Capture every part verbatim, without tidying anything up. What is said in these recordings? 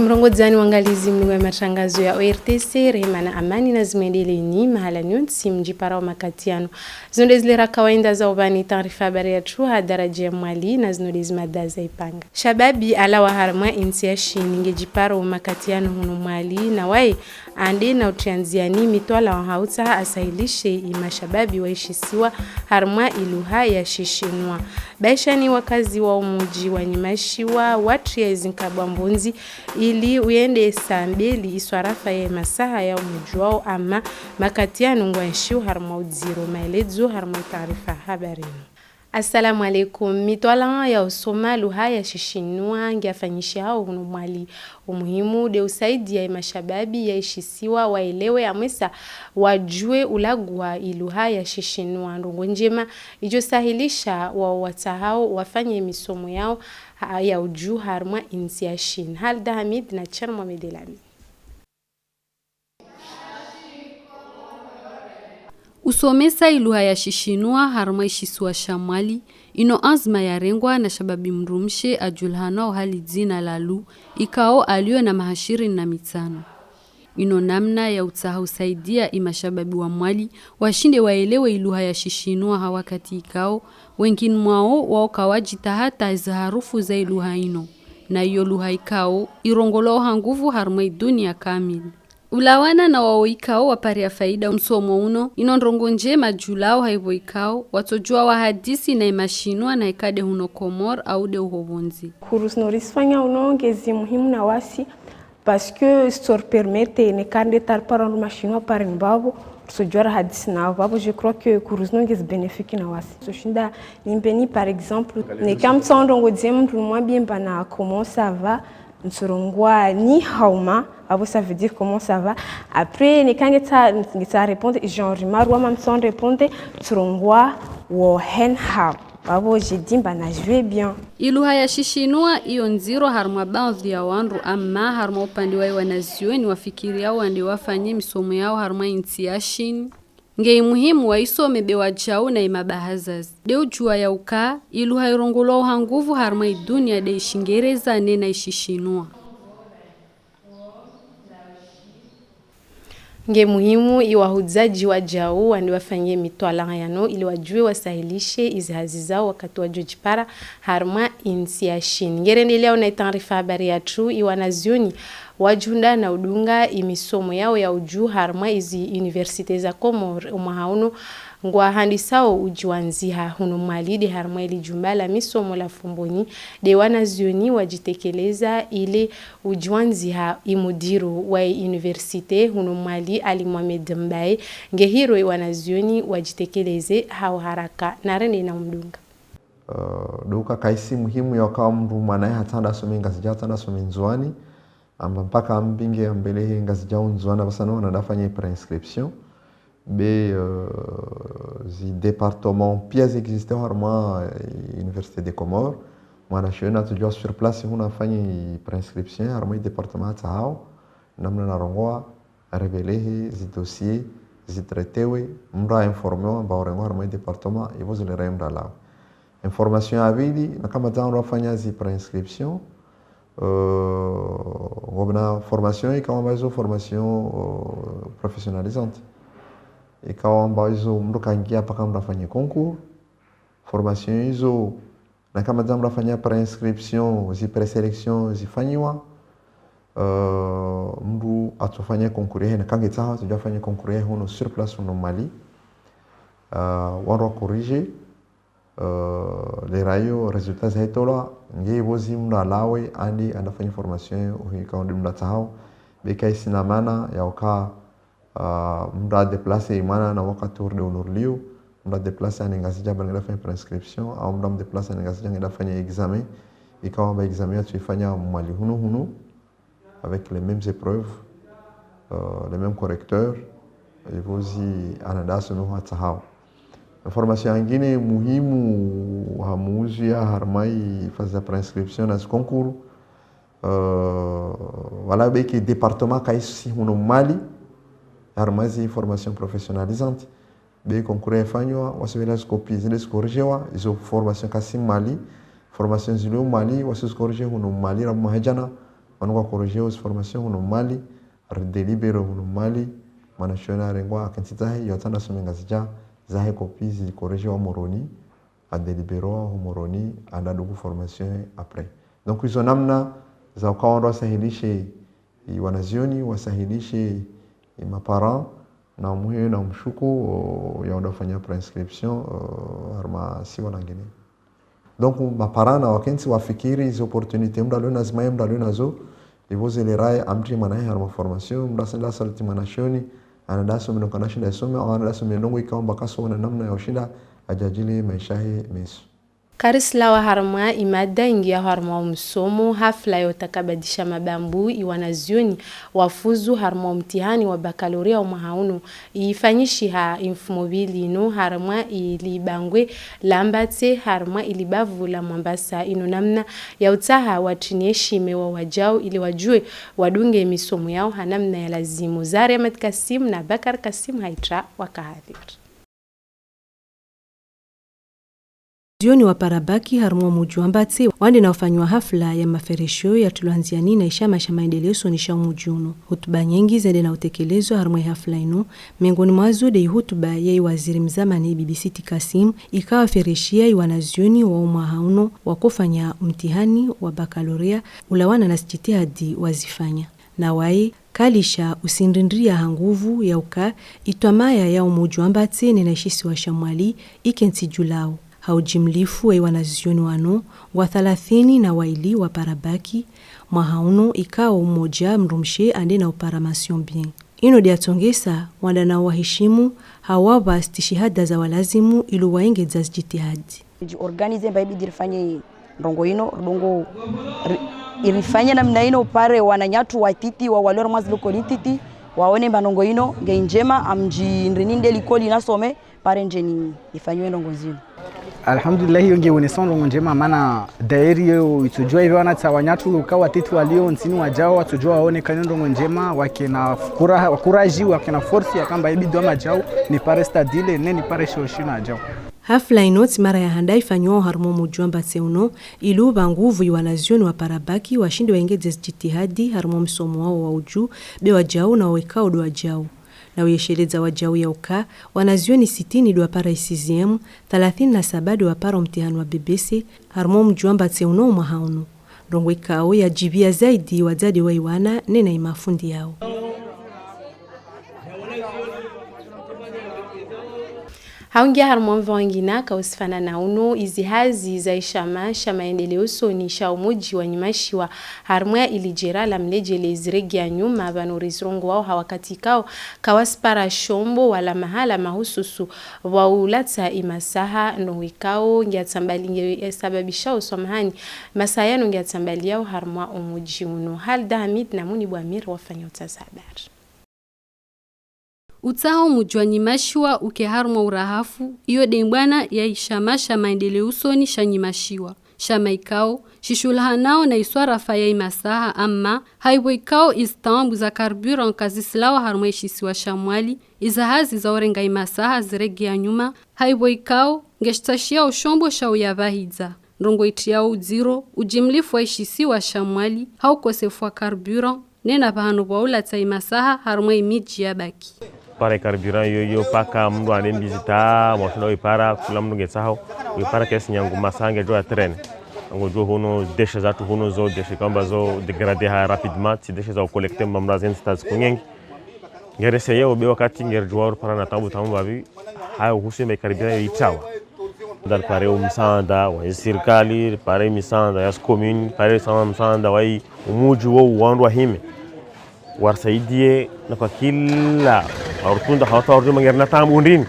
Mrongodzani wangalizi mlungu ya matangazo ya O R T C, rehema na amani nazimwendeleeni, mahala nyontsi mdjiparao makati yanu. Zinu nde zilera kawaida za upvani taarifa habari yatru ha daraja ya Mwali, na zinu nde zimada za ipanga. Shababi alawa harumwa intsi ya Shini ngedjiparo makati yanu hunu Mwali, na waye ande na utriandziani mitwalaa hautsaha asahilishe imashababi waishisiwa harumwa iluha ya Shishinwa. Baishani wakazi wa umudji wa Nyumashiwa watria izinkabwa mbundzi ili uyende sambeli iswarafa ya masaha ya umudji wao, ama makati yanu ngwanshiu harumwa udziro. Maelezo harumwa taarifa habari inu. Assalamu alaikum. Mitwalaa ya usoma luha ya Shishinwa ngiafanyishihao hunu Mwali. Umuhimu nde usaidia imashababi yaishisiwa waelewe amwesa wajue ulagua iluha ya Shishinwa. Ndrongo ndjema idjo sahilisha wao watsahao wafanye misomo yao ha-, ya ujuu harumwa intsi ya Shini. Halida Hamid na Cher Mohamed Elami. Usomesa iluha ya Shishinwa harumwa ishisiwa sha Mwali, ino anzima yarengwa na shababi mdrumshe ajulhanao ha lidzina la Lu, ikao alio na maha shirini na mitsano. Ino namna ya utsaha usaidia imashababi wa Mwali washinde waelewe iluha ya Shishinwa ha wakati ikao wengini mwao wao kawadjitahata iziharufu za iluha ino, na iyo luha ikao irongolwao ha nguvu harumwa idunia kamili. Ulawana na wao ikao waparia faida msomo uno, ino ndrongo ndjema djulao haivo ikao watsojua wahadisi na imashinwa na ikade huno Komor au de uho pvondze. Cours zinu risifanya uno ngezi muhimu na wasi, parce que zitso ripermettre neka nde tsaripara wandru mashinwa pare ni vavo, risojua rahadisi nao vavo. Je crois que cours zinu ngezi bénéfique na wasi. Tsoshinda nimbeni, par exemple, neka mtsaha ndrongo dze mndru nimwambie mba na comment ça va, ntsurongoa ni hao ma, vavo ça veut dire comment ça va. Après, neka ngetsa, ngetsa répondre, genre, marwa ma mtsaha répondre, ntsurongoa wo hen hao. Vavo je dis mba na je vais bien. Iluha ya Shishinwa iyo ndziro harumwa baadhwi ya wandru, ama harumwa upande wa iwanazioni wafikiriao wande wafanye misomo yao harumwa intsi ya Shini, nge imuhimu waisome be wajau na imabahazazi. De ujua ya uka iluha irongolwao ha nguvu harumwa idunia de Ishingereza nena Ishishinwa. Nge muhimu iwahudzaji wajau wande wafanye mitwalaa yanu ili wajue wasahilishe izihazi zao wakati wajojipara harumwa intsi ya Shini. Ngerendeleao na itaarifa habari yatru, iwanazioni wajihundra na udunga imisomo yao ya ujuu harumwa izi université za Komor umwaha unu ngwahandisao ujiwandziha hunu Mwali de harumwa ili jumba la misomo la Fomboni de wanazioni wajitekeleza ile ujiwandziha imudiru wa université hunu Mwali Ali Mohamed Mbaye ngehiro iwanazioni wajitekeleze ha uharaka. Narende na umdunga. Euh, donc kaisi muhimu ya uka mndru mwanae hatsanda some Ngazidja, hatsanda some Ndzuani, amba mpaka ambinge ambelehe Ngazidja au Ndzuani, apvasa no nanda afanye préinscription. Be, euh, zi département pia zi existe harumwa, euh, Université des Comores. Mwana shioni atsojua sur place huna afanye préinscription harumwa département atsahao. Namna narongoa, revelehe zi dossier, zi traitewe, mndru a informewa mba urengo harumwa département, ivo zile re mndru alawe. Information ya pvili, na kama tsangu afanya zi préinscription, euh, ngopvena formation ikao amba izo formation, euh, professionnalisante. Ikao amba izo mndru kangia mpaka mndru afanye concours. Formation izo, na kama tsangu afanya préinscription, zi présélection zifanyiwa. Euh, mndru atsofanya concours yahe, na kangetsaha, atsojua afanye concours yahe hunu sur place hunu Mwali. Euh, wandru wa corriger. Euh, lera iyo résultat zaitolwa, nge ivo zi mndru alawe ande anda afanye formation uhi ikao nde mndru atsahao. Be kaisina mana ya uka, euh, mndru a déplacer imana na wakati urde unurlio, mndru a déplacer ande Ngazidja amba ngenda afanye préinscription, au mndru a déplacer ande Ngazidja ngenda afanye examen, ikao amba examen yatsoifanya Mwali hunu hunu, avec les mêmes épreuves, euh, les mêmes correcteurs, ivo zi ananda asome ho atsahao. Information yangine muhimu ha muhusu ya harumwa i phase za préinscription na zi concours, euh, wala beke département kaisi hunu Mwali, harumwa zi formation professionnalisante, be concours yafanywa, wasi wela zi copie, zile zi corrigewa, izo formation kasi Mwali, formation zilio Mwali, wasi zi corrige hunu Mwali, rabu mwahajana, Pvanu ngwa corrigé zi formation hunu Mwali, ridélibéré hunu Mwali, mwana shioni arengwa akentsi zahe, yo tsanda some Ngazidja, zahe copie zili corrigé wa Moroni, adélibéré wa hu Moroni, anda dungu formation après. Donc, izo namna za uka wandru wasahilishe, i wanazioni, wasahilishe, i ma parents, na umuhimu na umshuku, o, ya wandru wafanya préinscription, o, harumwa siwa langine. Donc, ma parents na wakentsi wafikiri zi opportunités mndru alio nazo, zimaye mndru alio nazo, ivo zile raye amtrie mwana hahe harumwa formation, mndru asenda asaliti mwana shioni, anada asome ndrongoo kana shinda isome, au anada asome ndrongoo ikao mba kaso wana namna ya ushinda ajadili maisha yahe meso. Karislawa harumwa i mada ingiya harumwa umsomo, hafla ya utakabadhisha mabambu i wanazioni wafuzu harumwa umtihani wa baccalauréat wa mwaha unu, ifanyishiha i mfumo mbili inu harumwa ili bangwe la Mbatse harumwa ili bavu la Mwambasa, inu namna ya utsaha watrinie shime wa wajau ili wajue wadunge misomo yao ha namna ya lazimu. Zari Ahmed Kasim na Bakar Kasim haitra wakahadhiri. Zioni wa parabaki harumwa umuji wa Mbatse, wande na ufanywa hafla ya maferesho ya tulwa ndziani na ishama sha maendeleo usoni sha umuji unu. Hutuba nyengi zende na utekelezwa harumwa i hafla inu, miongoni mwazo de i hutuba ya i waziri mzamani Bibi Sitti Kassim, ikao afereshia i wanazioni wa umwaha unu wakofanya umtihani wa baccalauréat ulawana na zijitihadi wazifanya. Na waye, kalisha usindrindria ha nguvu ya uka itwamaya ya umuji wa Mbatse nena ishisiwa sha Mwali ikentsi julao. Ha ujimlifu wa i wanazioni wanu ngwa thalathini na waili wa parabaki, mwaha unu ikao umoja mdrumshe ande na upara mention bien. Inu de yatsongesa wanda na wahishimu ha wapva stishihada za walazimu ilu waengedza zijitihadi. Ridji organisé mba ibidi rifanye ndrongoo inu, ridungu ri-, irifanye namna inu, pare wananyatru watiti wa walio harumwa zi likoli ntiti, waone mba ndrongoo inu nge ndjema, amdji ndrini nde likoli nasome, pare ndjeni ifanyiwe ndrongoo zinu. Alhamdulillah, iyo nge onesao ndrongoo ndjema, mana dairi iyo itsojua ive wanatsa wanyatru uka watiti walio ntsini wajao, watsojua waone kana ndrongoo ndjema, wakena fukura-, wakuraji, wakena force ya kamba ibidi wa majao, ni pare stade ile, ne ni pare shio shina ajao. Hafla inu tsi mara ya handa ifanyiwao harumwa umuji wa Mbatse unu, ili upva nguvu i wanazioni wa parabaki washinde waengedze zijitihadi harumwa msomo wao wa uju, be wajau na wekao do wajau. Na uyesheledza wajau ya uka, wanazioni sitini do wapara i sixième, thalathini na saba do wapara umtihani wa B B C, harumwa umuji wa Mbatse unu umwaha unu. Ndrongoo ikao yajibia zaidi wadzadze wa i wana nena i mafundi yao. Haungia harumwa mva wangina, ka usifana na unu, izi hazi za ishama sha maendeleo usoni sha umuji wa Nyumashiwa, harumwa ili jera la Mlejele ziregea nyuma, pvanu rizirongowao ha wakati ikao, kawasipara shombo wala mahala mahususu wa ulatsa i masaha, ndrongoo ikao ngiatsambali-, ngiasababishao, swamahani, masaha yanu ngiatsambaliyao harumwa umuji unu. Halda Hamid na Muni Bwamir wafanya utsaha habari. Utsaha umuji wa Nyumashiwa uke harumwa urahafu, iyo de mbwana ya ishama sha maendeleo usoni sha Nyumashiwa. Shama ikao, shishulahanao na iswarafa ya i masaha, amma, haivo ikao izi tambu za carburant kazisilawa harumwa ishisiwa sha Mwali, iza hazi za urenga i masaha ziregea nyuma, haivo ikao, ngeshitsashia ushombo sha uyavahidza. Ndrongoo itriao udziro, ujimlifu wa ishisiwa sha Mwali, ha ukosefu wa carburant, nena pvahanu pvwa ulatsa i masaha harumwa i miji ya baki. Para i carburant iyo, iyo paka mndru ane mbizi ta, mwashinda uipara, kula mndru ngetsahao, uipara kesi nyangu masaha ngejo ya traîner. Angojo hunu, déchets zatru hunu zo, déchets kamba zo dégradé ha rapidement, tsi déchets za ucollecter mba mndru azendzi ta ziku nyengi. Ngereseyeo be wakati ngerijuao ripara na tabu tabu mbapvi, ha uhusu ye ma carburant yo itrawa. Ndari pare umsaanda wa sirikali, pare misaanda ya commune, pare sama msaanda wa umuji wo wandru wahime. Warisaidie na kwa kila, warutunda hawata warudi mangeri na tabu ndrini.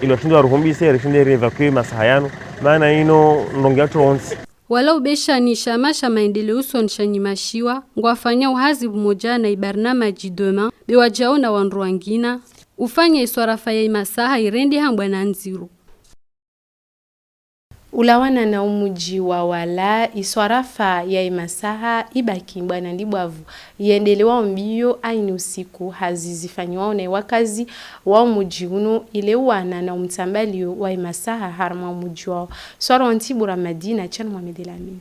Ilo shinde waruhumbise, rishinde riévacuer masaha yanu, mana inu ndrongoo yatru wontsi. Wala ubeshani shama sha maendeleo usoni sha Nyumashiwa, ngwafanyao hazi pvumoja na i barnamaji Demain, be wajau na wandru wangina, ufanya iswarafa ya i masaha irende ha mbwana ndziro. Ulawana na umuji wa Wala, iswarafa ya i masaha ibaki mbwana ndibwavu, yendelewao mbio aini usiku, hazi zifanyiwao na i wakazi wa umuji unu, ile uwana na umtsambalio wa i masaha harumwa umuji wao. Swara wa Ntibura Madina, Chan Mohamed El Amin.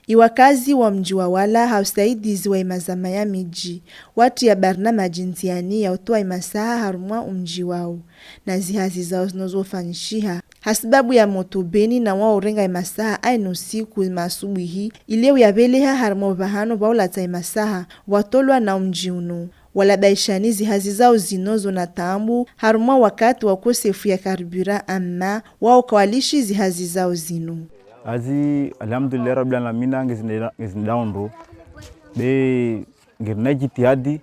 Iwakazi wa mdji wa Wala ha usaidizi wa imazama ya midji, watriya barnamaji ndziani ya utowa imasaha harumwa umdji wao, na zihazi zao zinu zofanyishiha, hasibabu ya moto beni na wao urenga imasaha ainu siku masubuhi, ile uyapveleha harumwa upvahano pvwa ulatsa imasaha, pvwatolwa na umdji unu. Walabaishani zihazi zao zinu zona taabu, harumwa wakati wa ukosefu ya karibira, amma wao kawalishi zihazi zao zinu. Hazi, alhamdulillah rabbil alamina, ngezinde-, ngezindao ndro. Be, ngerina jitihadi,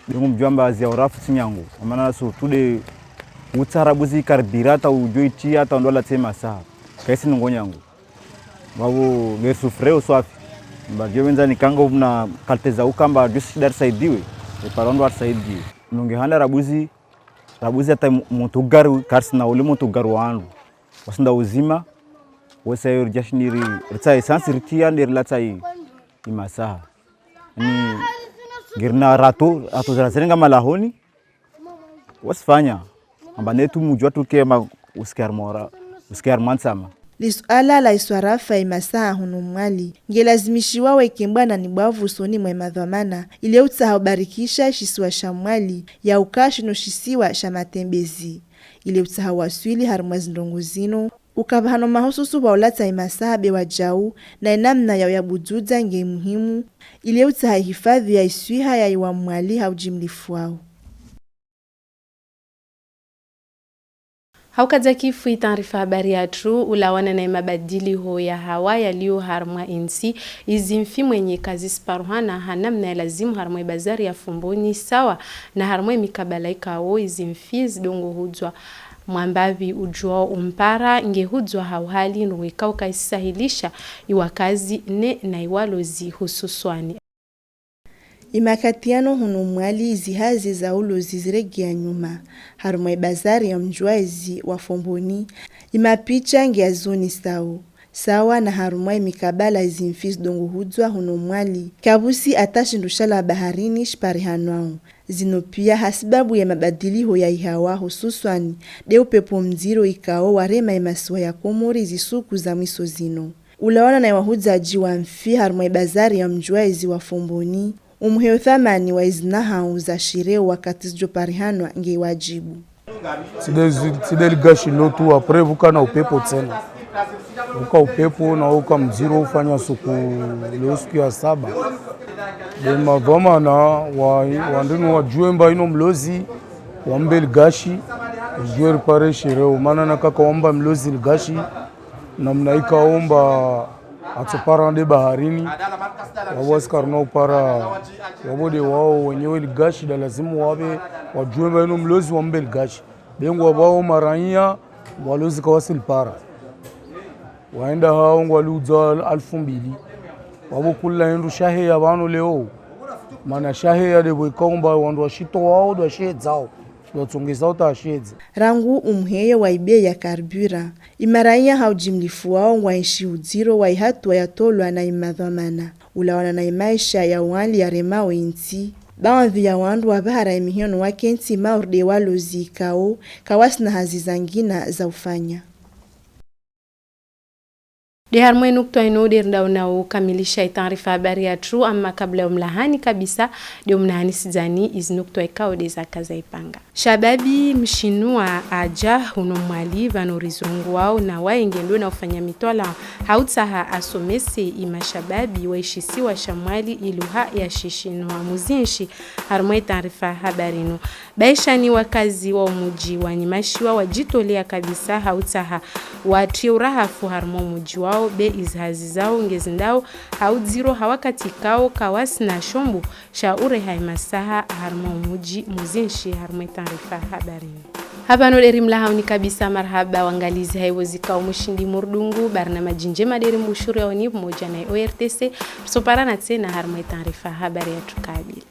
be ngomdjuwa amba hazi ya urafu tsi nyangu. Amana surtout de utsarabuzi karibira hata udjo itriya hata ndo alatse masaha. Kaisi nungo nyangu. Wabo ngerisufreo swafi. Mba djo wendza nikanga umna kalite za ukamba djo sishida risaidiwe. Eparo ndo arisaidiwe. Nunge handa rabuzi, rabuzi hata mu-, mutu gari, karisina ule mutu gari wa andu. Wasinda uzima, wesa yo ridjashindi ri-, ritsahe esansi ritriya nde rilatsa i-, imasaha. Ni ngirina rato, rato zira zirenga malahoni, wasifanya. Amba netu mudjwa tuke ma-, usikiar mora, usikiar mansama. Lisuala la iswarafa imasaha hunu Mwali, ngelazimishiwa weke mbwana ni bwavu usoni mwa imadhwamana, ile utsaha ubarikisha ishisiwa sha Mwali, ya ukashi no shisiwa sha matembezi. Ile utsaha waswili harumwa zindrongo zinu, ukapvahano mahususu pvwa ulatsa imasaha be wadjau, na inamna ya uyabudzudza nge muhimu, ile utsaha ihifadhi ya iswiha ya iwa Mwali ha ujimlifu wao. Ha ukadza kifu itaarifa habari yatru, ulawana na imabadiliho ya hawa yalio harumwa intsi, izimfi mwenye kazisiparuhana ha namna ya lazimu harumwa ibazari ya Fomboni sawa, na harumwa imikabala ikao izimfi zidongo hudzwa. Mwambapvi udjuwao umpara nge hudzwa ha uhali ndrongo ikao kaisisahilisha iwakazi ne na iwalozi hususwani. Imakati yanu hunu Mwali izihazi za ulozi ziregea nyuma, harumwa ibazari ya mdjwazi wa Fomboni, imapicha nge yazoni sawu. Sawa na harumwa imikabala izimfi zidongo hudzwa hunu Mwali, kapvatsi ata shindru shala baharini shiparihanwao. Zinu pia hasibabu ya mabadiliho ya ihawa hususwani, de upepvo mdziro ikao warema imasiwa ya Komori zisuku za mwiso zinu. Ulawana na iwahudzaji wa mfi harumwa ibazari ya mdjwazi wa Fomboni, umheo thamani wa izinahau za shireo wakati zidjoparihanwa nge wajibu. Tsi de zi-, tsi de ligashi lotu, après pvuka na upepvo tsena. Pvuka upepvo na uka mdziro ufanya suku, leo suku ya saba. De madhwamana wa, wandrinu wadjuwe mba inu mlozi, wambe ligashi, wadjuwe ripare shireo. Mana na kaka wamba mlozi ligashi, namna ikao mba atsopara nde baharini, wabo wasikarina upara, wabo de wao wenyewe ligashi da lazimu wabe, wadjuwe mba inu mlozi wambe ligashi. Be ngwapvao maraiya, walozi kawasilipara. Waenda hao ngwaliudza al-, alfu mbili. Wabo kula hindru shaheya pvanu leo. Mana shaheya de pvo ikao mba wandru washitowao, de washedzao. Watsongeza uta washedza. Rangu umheo wa ibei ya karibira, imaraiya ha ujimlifu wao ngwaenshi udziro wa ihatuwa yatolwa na imadhwamana. Ulawana na imaesha ya wali yaremao intsi. Baadhwi ya wandru wapvahara imihono wakentsi mauri de walozi ikao, kawasina hazi zangina za ufanya. De harumwa inukutwa inu de rindao na ukamilisha itaarifa habari yatru, amma kabla ya umlahani kabisa, de umnahani sidzani izinukutwa ikao de zaka za ipanga. Shababi mshinwa aja hunu Mwali pvanu rizunguwao na waye nge ndo na ufanya mitwalaa ha utsaha asomese imashababi wa ishisiwa sha Mwali iluha ya shishinwa muzinshi harumwa itaarifa habari inu. Baishani wakazi wa umuji wa Nyimashiwa wajitolea kabisa ha utsaha watriye urahafu harumwa umuji wao be izihazi zao ngezindao ha udziro ha wakati ikao kawasina shombo sha ureha imasaha harumwa umuji muzinshi harumwa itaarifa habari inu. Hapvanu de rimlahauni kabisa marahaba wangalizi haiwo zikao mushindi murdungu, barnamaji njema de rimbushuriyaoni pvumoja na O R T C, risoparana tsena harumwa itaarifa habari yatru kabili.